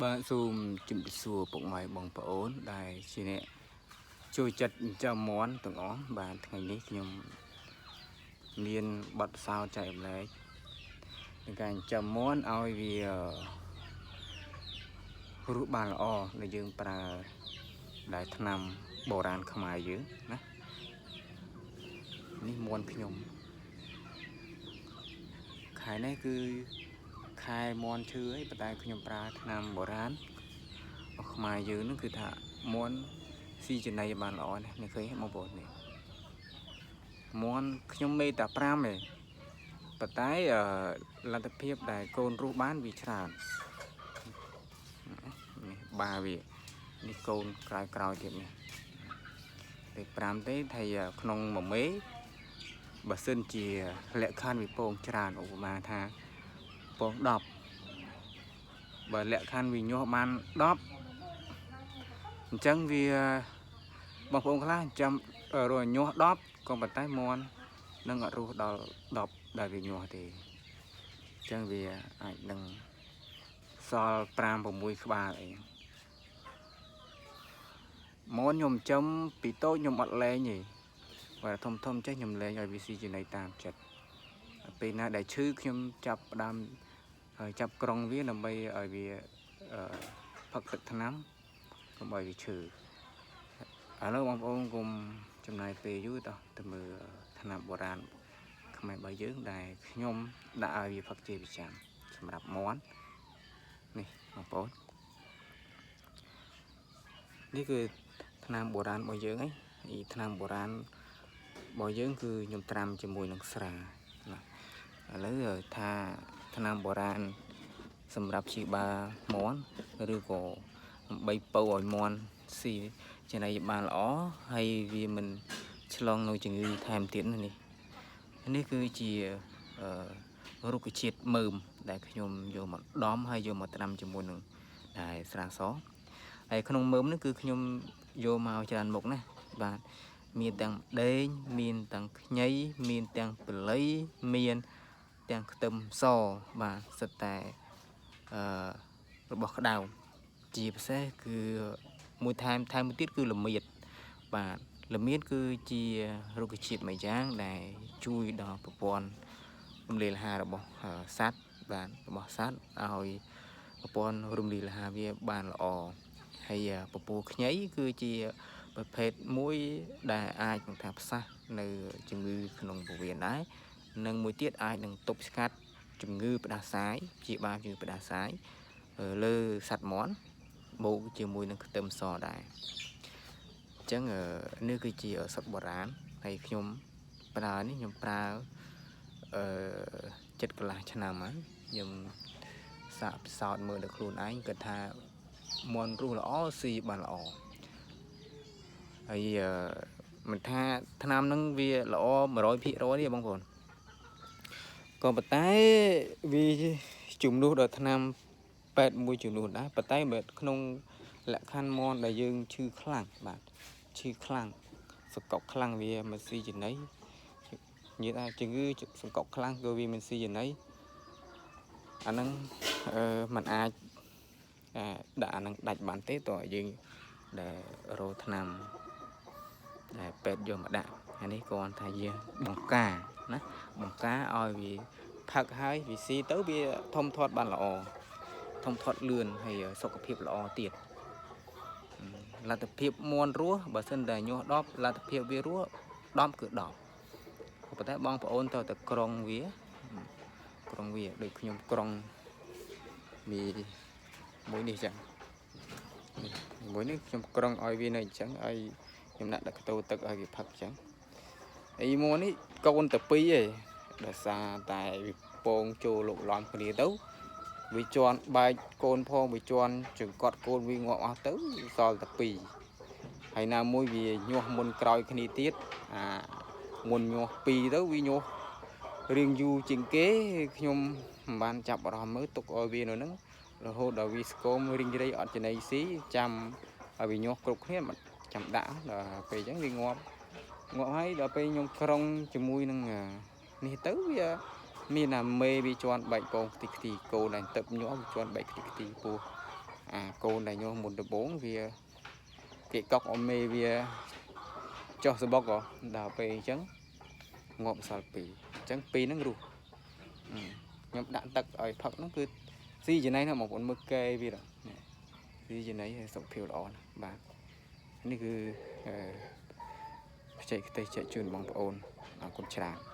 បាទសូមជម្រាបសួរពុកម៉ែបងប្អូនដែលជាអ្នកចូលចិត្តចិញ្ចឹមមាន់ទាំងអស់បាទថ្ងៃនេះខ្ញុំមានបទពិសោធន៍ចែករំលែកក្នុងការចិញ្ចឹមមាន់ឲ្យវារស់បានល្អដែលយើងប្រើដែលថ្នាំបុរាណខ្មែរយើងណានេះមាន់ខ្ញុំខែនេះគឺខែមាន់ឈឺអីប៉ុន្តែខ្ញុំប្រើថ្នាំបុរាណ របស់ខ្មែរយើងហ្នឹងគឺថាមាន់ស៊ីចំណីបានល្អណាស់នេះឃើញទេបងប្អូននេះមាន់ខ្ញុំមេតែ5ទេប៉ុន្តែអឺលទ្ធភាពដែលកូនរស់បានវាច្រើននេះបាវានេះកូនក្រោយក្រោយទៀតនេះតែ5ទេថាក្នុងមួយមេបើសិនជាលក្ខខណ្ឌវាពងច្រើនឧបមាថាពង10បើលក្ខខណ្ឌវាញាស់បាន10អញ្ចឹងវាបងប្អូនខ្លះចាំរស់ញាស់10ក៏ប៉ុន្តែមាន់នឹងអត់រស់ដល់10ដែលវាញាស់ទេអញ្ចឹងវាអាចនឹងសល់5 6ក្បាលអីមាន់ខ្ញុំចំពីតូចខ្ញុំអត់លែងទេបើធំធំចេះខ្ញុំលែងឲ្យវាស៊ីចំណីតាមចិត្តពេលណាដែលឈឺខ្ញុំចាប់ផ្ដើមហើយចាប់ក្រុងវាដើម្បីឲ្យវាអឺផឹកទឹកថ្នាំកុំឲ្យវាឈឺ ឥឡូវបងប្អូនកុំចំណាយពេលយូរតោះទៅមើលថ្នាំបុរាណខ្មែររបស់យើងដែលខ្ញុំដាក់ឲ្យវាផឹកជាប្រចាំសម្រាប់មាន់នេះបងប្អូននេះគឺថ្នាំបុរាណរបស់យើងឯងនេះថ្នាំបុរាណរបស់យើងគឺខ្ញុំត្រាំជាមួយនឹងស្រាណាឥឡូវថាថ្នាំបុរាណសម្រាប់ព្យាបាលមាន់ឬក៏ដើម្បីពៅឲ្យមាន់ស៊ីចំណីបានល្អហើយវាមិនឆ្លងនៅជំងឺថែមទៀតណានេះនេះគឺជាអឺរុក្ខជាតិមើមដែលខ្ញុំយកមកដំហើយយកមកត្រាំជាមួយនឹងដែលស្រាសហើយក្នុងមើមនេះគឺខ្ញុំយកមកច្រើនមុខណាបាទមានទាំងដេងមានទាំងខ្ញីមានទាំងប៉លីមានទាំងខ្ទឹមសបាទសិតតែអឺរបស់ក្តៅជាពិសេសគឺមួយថែមថែមមួយទៀតគឺល្មៀតបាទល្មៀតគឺជារុក្ខជាតិមួយយ៉ាងដែលជួយដល់ប្រព័ន្ធរំលាយអាហាររបស់សត្វបាទរបស់សត្វឲ្យប្រព័ន្ធរំលាយអាហារវាបានល្អហើយពពុះខ្ញីគឺជាប្រភេទមួយដែលអាចនឹងថាផ្សះនៅជំងឺក្នុងពោះវៀនដែរនិងមួយទៀតអាចនឹងទប់ស្កាត់ជំងឺផ្ដាសាយព្យាបាលជំងឺផ្ដាសាយលើសត្វមាន់បូកជាមួយនឹងខ្ទឹមសដែរអញ្ចឹងនេះគឺជាឱសថបុរាណហើយខ្ញុំប្រើនេះខ្ញុំប្រើអឺចិត្តកន្លះឆ្នាំហើយខ្ញុំសាកពិសោធន៍មើលដល់ខ្លួនឯងគិតថាមាន់រស់ល្អស៊ីបានល្អហើយមិនថាថ្នាំនឹងវាល្អ100%ទេបងប្អូនក៏ប៉ុន្តែវាជំនួសដល់ថ្នាំពេទ្យមួយចំនួនដែរប៉ុន្តែបើក្នុងលក្ខខណ្ឌមាន់ដែលយើងឈឺខ្លាំងបាទឈឺខ្លាំងសង្កត់ខ្លាំងវាមិនស៊ីចំណីនិយាយថាជំងឺសង្កត់ខ្លាំងគឺវាមិនស៊ីចំណីអាហ្នឹងអឺมันអាចដាក់អាហ្នឹងដាច់បានទេតើយើងដែលរោថ្នាំដែលពេទ្យយកមកដាក់អានេះគ្រាន់ថាយើងបង្ការណាបង្ការឲ្យវាផឹកហើយវាស៊ីទៅវាធំធាត់បានល្អធំធាត់លឿនហើយសុខភាពល្អទៀតលទ្ធភាពមាន់រស់បើសិនតែញាស់10លទ្ធភាពវារស់10គឺ10ប៉ុន្តែបងប្អូនត្រូវតែក្រុងវាក្រុងវាដូចខ្ញុំក្រុងមីមួយនេះចឹងមួយនេះខ្ញុំក្រុងឲ្យវានៅអញ្ចឹងឲ្យខ្ញុំដាក់ដាក់កតោទឹកឲ្យវាផឹកអញ្ចឹងអីមួយនេះកូនតែពីរឯងដោយសារតែវាពងចូលលោកឡំគ្នាទៅវាជន់បែកកូនផងវាជន់ចង្កត់កូនវាងាប់អស់ទៅសល់តែពីរហើយណាមួយវាញាស់មុនក្រោយគ្នាទៀតអាមុនញាស់ពីរទៅវាញាស់រៀងយូរជាងគេខ្ញុំមិនបានចាប់អារម្មណ៍មើលទុកឲ្យវានៅហ្នឹងរហូតដល់វាស្គមរីងរៃអត់ចំណីស៊ីចាំឲ្យវាញាស់គ្រប់គ្នាមិនចាំដាក់ដល់ពេលអញ្ចឹងវាងាប់ងាប់ហើយដល់ពេលខ្ញុំក្រុងជាមួយនឹងនេះទៅវាមានអាមេវាជន់បែកពងខ្ទីខ្ទីកូនឯងទឹកញាស់វាជន់បែកខ្ទីខ្ទីពោះ អាកូនដែលញាស់មុនដំបូងវាគេកុកអមេវាចុះសបុកហ៎ដល់ពេលអញ្ចឹងងាប់សល់ពីរអញ្ចឹងពីរហ្នឹងរស់ខ្ញុំដាក់ទឹកឲ្យផឹកហ្នឹងគឺស៊ីចំណៃណាស់បងប្អូនមើលកែវាដល់នេះស៊ីចំណៃហើយសុខភាពល្អណាស់បាទនេះគឺអឺបច្ចេកទេសចែកជូនបងប្អូនអរគុណច្រើន។